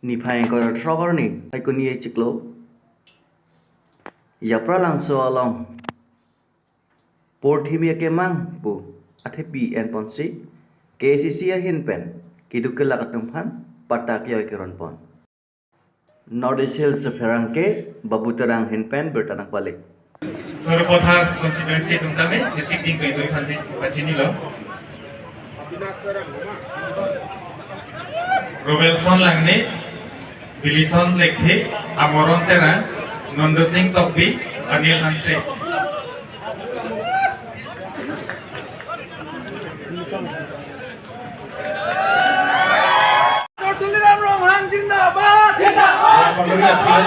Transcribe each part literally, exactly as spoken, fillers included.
Niphai ingkoi ra throk arni, Phaikuni achiklo, Yapralangso along Porthimi Akemang pu athepi enponsi K A C C ahin pen keduk kelak atum aphan patta kejoi keronpon. North East Hills apherangke Babu Terang ahin pen birta nangpale. Sarupathar constituency atum tame, Jisik Ding pen dui phansi pachinilo. Robelson Langne, Bilison Lekthe, Amoron Terang, Nando Sing Tokbi, Anil Hanse. Tuliram Ronghang zindabad! Zindabad! Zindabad!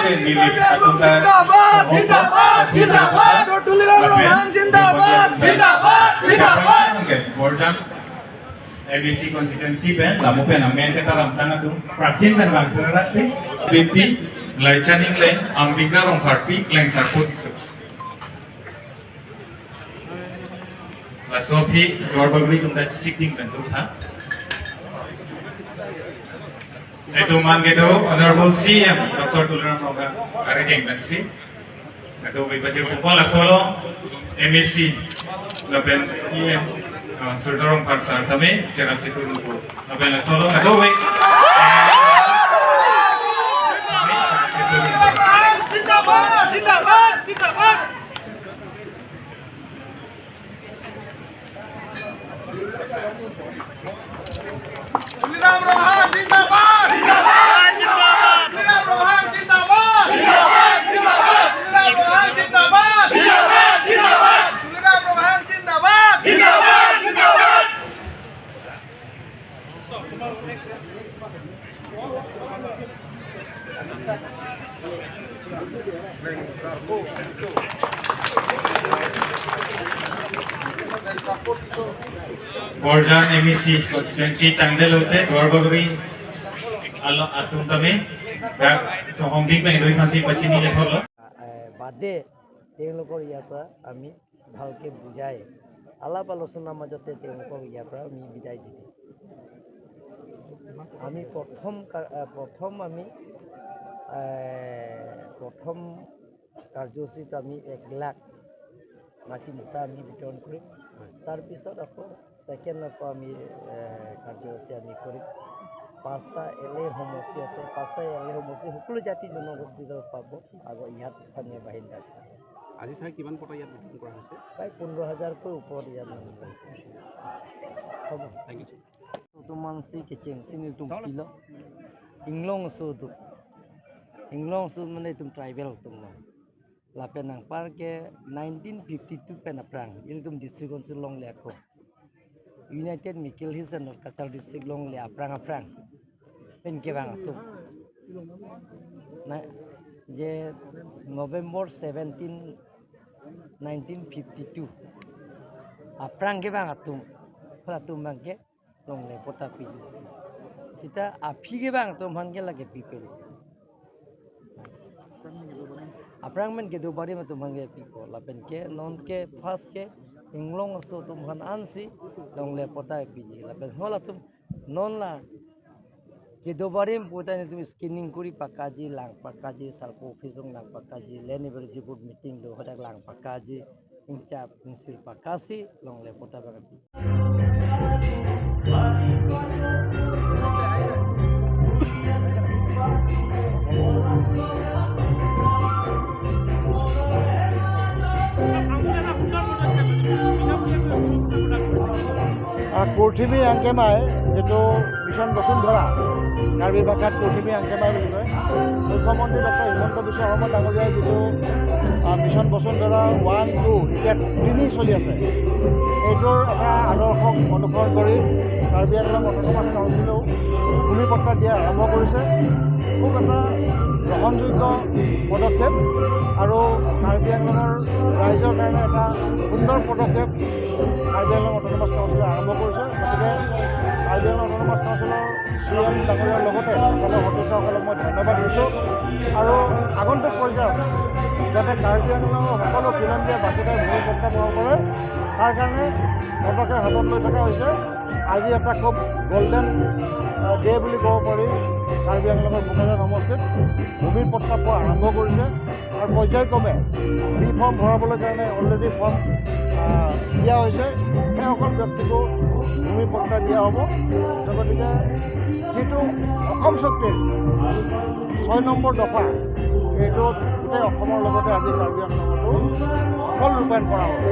Zindabad! Zindabad! Tuliram Ronghang zindabad! Zindabad! Zindabad! Borjan M A C constituency pen, lamu pen, amen kata ramtang atum, Prabdhin pen bang, Serasi, Bipi, Laichan Ingleng, Ambika Rongpharpi, Klengsarpo Tisso. Laso aphi, Duar Bagori atum ta Jisik Ding pen duk tha. Itum an kedo Honorable C M Doctor Tuliram Ronghang ari keng pensi. Itum bagi pachirpo laso along M A C lapen E M, ah, Surda Rongphar sir tame cherap chitu nungko. Lapen laso along itum bagi Zindabad! Zindabad! Zindabad! Tuliram Ronghang zindabad! Zindabad! Zindabad! Tuliram Ronghang zindabad! Zindabad! Zindabad! Tuliram Ronghang zindabad! Zindabad! Zindabad! Tuliram Ronghang zindabad! Zindabad! Zindabad! Borjan M A C constituency changde lote Duar Bagori alo atum tame dak Chonghong Ding pen dui phansi pachini le thorlo. Eh, bade তেওঁলোকৰ ইয়াৰ পৰা আমি ভালকে বুজাই, আলাপ আলোচনাৰ মাজতে তেওঁলোকক ইয়াৰ পৰা আমি বিদায় দি দিম। আমি প্ৰথম কা-, আহ, প্ৰথম আমি, আহ, প্ৰথম কাৰ্যসূচীত আমি এক লাখ মাটি মুঠা আমি বিতৰণ কৰিম। তাৰপিছত আকৌ ছেকেণ্ড আকৌ আমি, আহ, কাৰ্যসূচী আমি কৰিম। পাঁচটা এল এ সমষ্টি আছে, পাঁচটা এল এ সমষ্টি সকলো জাতি জনগোষ্ঠীৰ পাব, আৰু ইয়াত স্থানীয় বাসিন্দা। আজি ছাৰ কিমান পটা ইয়াত বিতৰণ কৰা হৈছে? প্ৰায় পোন্ধৰ হাজাৰকৈ ওপৰত ইয়াত মানুহ। হ'ব। Thank you, sir. Atum ansi kecheng sini atum pilo. Inglong aso atum. Inglong aso mane itum tribal atum lo. Lapen anpar ke nineteen fifty-two pen aphrang ilitum district council longle ako. United Mikir Hills and North Cachar District longle aphrang aphrang pen kevang atum. Na, je November seventeen, nineteen fifty-two aphrang kevang atum, halatum abangke longle patta piji. Seta aphi kevang atum aphan ke lake pipel. Aphrang pen kedo barim atum aphan ke pipo. Lapen ke non ke first ke Inglong aso atum aphan ansi longle patta piji. Lapen halatum non la kedo barim pu ta netum scanning kuri pakaji, lang pakaji, SALCO office along lang pakaji, land availability board meeting do hadak lang pakaji, ingchap ingsir pakasi longle patta abang pi. আহ, পৃথিৱী আংকেমাই যিটো মিছন বসুন্ধৰা, কাৰ্বি ভাষাত পৃথিৱী আংকেমাই বুলি কয়। মুখ্যমন্ত্ৰী ডক্টৰ হিমন্ত বিশ্ব শৰ্মা ডাঙৰীয়াই যিটো, আহ, মিছন বসুন্ধৰা ওৱান, টু, এতিয়া তিনি চলি আছে, এইটোৰ এটা আদৰ্শক অনুসৰণ কৰি কাৰ্বি আংলং অট'নমাছ কাউন্সিলেও ভূমি পট্টা দিয়া আৰম্ভ কৰিছে। খুব এটা গ্ৰহণযোগ্য পদক্ষেপ আৰু কাৰ্বি আংলঙৰ ৰাইজৰ কাৰণে এটা সুন্দৰ পদক্ষেপ কাৰ্বি আংলং অট'নমাছ কাউন্সিলে আৰম্ভ কৰিছে। গতিকে কাৰ্বি আংলং অট'নমাছ কাউন্সিলৰ চি এম ডাঙৰীয়াৰ লগতে সকলো সতীৰ্থসকলক মই ধন্যবাদ দিছোঁ আৰু আগন্তুক পৰ্যায়ত যাতে কাৰ্বি আংলঙৰ সকলো খিলঞ্জীয়া বাসিন্দাই ভূমি পট্টা পাব পাৰে, তাৰ কাৰণে পদক্ষেপ হাতত লৈ থকা হৈছে। আজি এটা খুব গল্ডেন, আহ, ডে বুলি ক'ব পাৰি। কাৰ্বি আংলঙৰ বোকাজান সমষ্টিত ভূমি পট্টা পোৱা আৰম্ভ কৰিছে আৰু পৰ্যায়ক্ৰমে বি ফৰ্ম ভৰাবলৈ কাৰণে অলৰেডি ফৰ্ম, আহ, দিয়া হৈছে। সেইসকল ব্যক্তিকো ভূমি পট্টা দিয়া হ'ব। গতিকে যিটো অসম চুক্তিৰ ছয় নম্বৰ দফা, এইটো গোটেই অসমৰ লগতে আজি কাৰ্বি আংলঙতো সফল ৰূপায়ণ কৰা হ'ব।